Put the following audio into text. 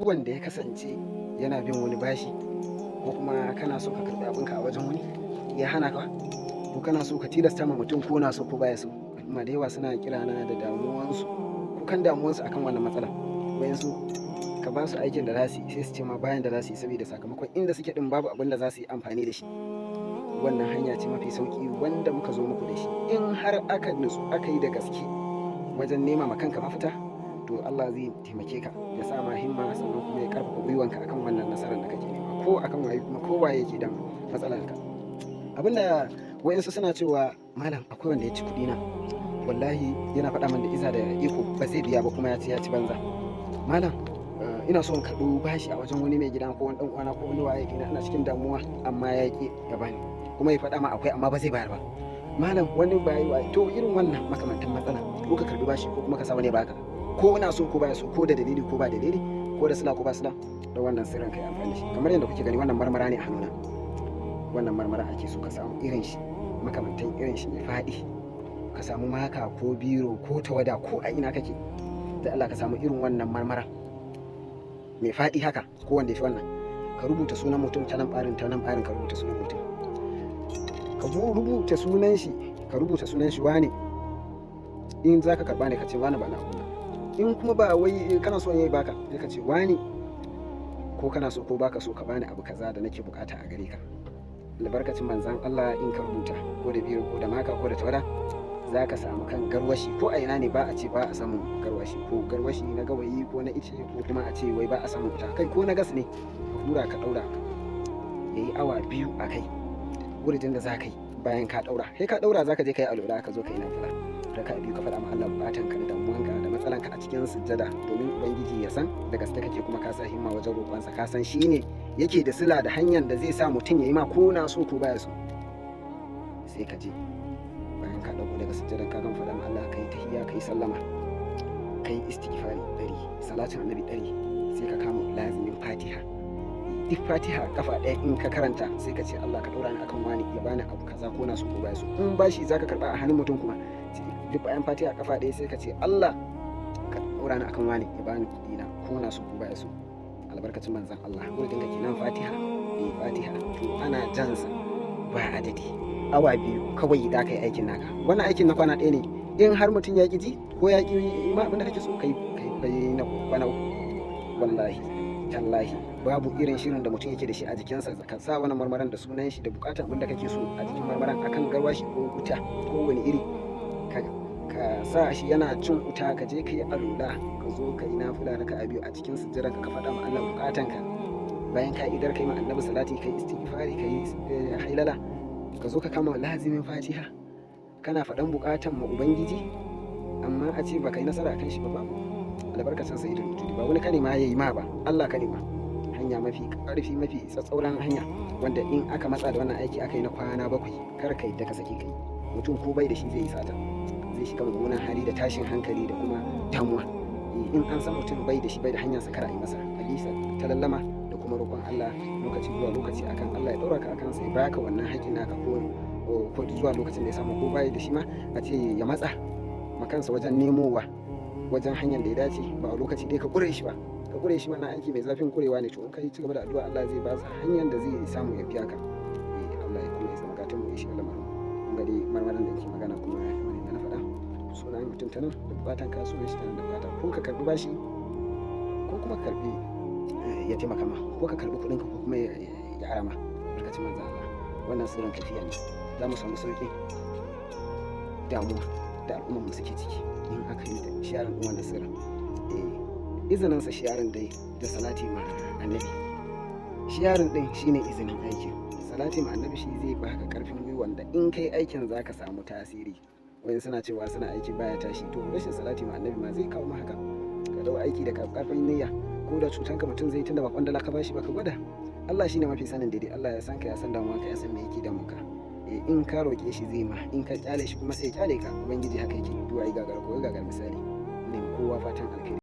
Wanda ya kasance yana bin wani bashi, ko kuma kana so ka karɓi abinka a wajen wani ya hana ka, ko kana so ka tilasta ma mutum ko na so ko baya so. Al'umma da yawa suna kirana da damuwansu, kukan damuwansu akan wannan matsala. Wayansu ka ba su aikin da za su yi, sai su ce ma bayan da za su yi, saboda sakamakon inda suke din babu abin da za su yi amfani da shi. Wannan hanya ce mafi sauki wanda muka zo muku da shi. In har aka nutsu aka yi da gaske wajen nema ma kanka mafita, to Allah zai taimake ka, ya sa ma himma, sannan kuma ya karfafa gwiwanka akan wannan nasarar da kake nema, ko akan waye kuma ko waye yake da matsalar ka. Abinda wayansu suna cewa, "Malam, akwai wanda ya ci kuɗi na, wallahi yana faɗa min da iza da iko ba zai biya ba, kuma ya ci ya ci banza. Malam, ina so in karɓi bashi a wajen wani mai gida ko wani ɗan uwana ko wani waye dina, ina cikin damuwa, amma ya ƙi ya bani, kuma ya faɗa ma akwai amma ba zai bayar ba. Malam, wani bayi waye." To, irin wannan makamantan matsala, ko ka karɓi bashi ko kuma ka sa wani baka, ko ina so ko baya so, ko da dalili ko ba dalili, ko da sila ko ba sila, da wannan sirrin kai amfani da shi. Kamar yadda kuke gani, wannan marmara ne a hannuna. Wannan marmara ake so ka samu irin shi, makamantan irin shi mai faɗi. Ka samu marker ko biro ko tawada, ko a ina kake da Allah ka samu irin wannan marmara mai faɗi haka, ko wanda ya fi wannan. Ka rubuta sunan mutum ta nan ɓarin, ta nan ɓarin ka rubuta sunan mutum, ka rubuta sunan shi, ka rubuta sunan shi, wane. In za ka karɓa ne, ka ce, "Wane, ba na abu." In kuma ba wai kana so yayi baka, sai ka ce, "Wane, ko kana so ko baka so, ka bani abu kaza da nake bukata a gare ka, albarkacin Manzan Allah." In ka rubuta ko da biro ko da marker ko da tawada, za ka samu kan garwashi. Ko a ina ne ba a ce ba a samun garwashi, ko garwashi na gawayi ko na ice, ko kuma a ce wai ba a samun wuta. Kai, ko na gas ne, ka hura ka daura, ya yi awa 2 a kai. Wuridin da za ka yi bayan ka daura, sai ka daura za ka je ka yi alwala, ka zo ka yi nafila raka biyu, ka faɗa ma Allah bukatanka da damuwanka da matsalanka a cikin sujjada, domin Ubangiji ya san da gaske kake kuma ka sa himma wajen roƙonsa. Ka san shi ne yake da sila da hanyar da zai sa mutum ya yi ma ko na so ko baya so. Sai ka je, bayan ka ɗago daga sujjadan, ka gama faɗa ma Allah, ka yi tahiyya, ka yi sallama, ka yi istighfari 100, salatin Annabi 100, sai ka kama lazimin Fatiha. Duk Fatiha kafa ɗaya in ka karanta, sai ka ce, "Allah, ka ɗaura ni akan wani ya bani abu kaza, ko na so ko baya so." In bashi zaka karɓa a hannun mutum kuma, duk bayan Fatiha kafa ɗaya, sai ka ce, "Allah, ka ɗaura ni akan wani ya bani kuɗi na, ko na so ko baya so, albarkacin Manzon Allah." Wurin ka kenan Fatiha, eh, Fatiha. To, ana jansa ba adadi, awa 2 kawai da ka yi aikin naka. Wannan aikin na kwana ɗaya ne. In har mutum ya ƙi ji ko ya ƙi ma abin da kake so kai, kai na kwana 3. Wallahi tallahi, babu irin shirin da mutum yake da shi a jikinsa. Ka sa wani marmaran da sunan shi da bukatan abin da kake so a jikin marmaran, akan garwashi ko wuta ko wani iri, ka sa shi yana cin wuta, ka je ka yi alula, ka zo ka yi nafila raka'a biyu. A cikin sujjadan ka faɗa ma Allah bukatanka. Bayan ka idar, kai ma Annabi salati, kai istighfari, kai hailala, ka zo ka kama lazimin Fatiha, kana faɗan bukatan ma Ubangiji. Amma a ce baka yi nasara kan shi ba, babu. Albarkacin Sayyidul Wujudi. Ba wani kane ma yayi ma ba, Allah ka nema. Hanya mafi ƙarfi, mafi tsatsauran hanya, wanda in aka matsa da wannan aiki aka yi na kwana 7, kar ka yadda ka sake kai. Mutum ko bai da shi, zai yi sata, zai shiga mummunan hali da tashin hankali da kuma damuwa. In an san mutum bai da shi, bai da hanyar sa, kar a yi masa hadisa ta lallama da kuma roƙon Allah lokaci zuwa lokaci akan Allah ya ɗaura ka akan sai baka wannan haƙƙin naka, ko zuwa lokacin da ya samu. Ko bai da shi ma, a ce ya matsa makansa wajen nemowa wajen hanyar da ya dace, ba a lokaci ɗaya ka ƙure shi ba, ka ƙure shi. Wannan aiki mai zafin ƙurewa ne. To, in ka ci gaba da addu'a, Allah zai ba sa hanyar da zai samu ya biya ka. Allah ya kuma ya zama gatan mu, ya shiga lamarin. Kun ga dai marmaran da yake magana. Kuma kamar yadda na faɗa, sunan mutum ta nan da bukatan ka, sunan shi ta nan da bukata, ko ka karbi bashi ko kuma ka karbi ya taimaka ma, ko ka karbi kuɗinka ko kuma ya ara ma, albarkacin Manzon Allah. Wannan sirrin tafiya ne, za mu samu sauƙi damuwa da al'ummar mu suke ciki in aka yi da sharing ɗin wannan sirrin. Izinin sa sharing dai da salati ma Annabi. Sharing ɗin shine izinin aikin. Salati ma Annabi shi zai baka karfin gwiwa da in kai aikin zaka samu tasiri. Wani suna cewa suna aiki baya tashi. To, rashin salati ma Annabi ma zai kawo ma haka. Ka dau aiki da karfin niyya, ko da cutanka mutum zai, tunda ba kwandala ka bashi ba, ka gwada. Allah shine mafi sanin daidai. Allah ya san ka, ya san damuwanka, ya san me yake damunka. In ka roƙe shi zai ma, in ka kyale shi kuma sai ya kyale ka. Ubangiji haka yake. Du'a yi gagara ko gagara misali ne kowa. Fatan alkhairi.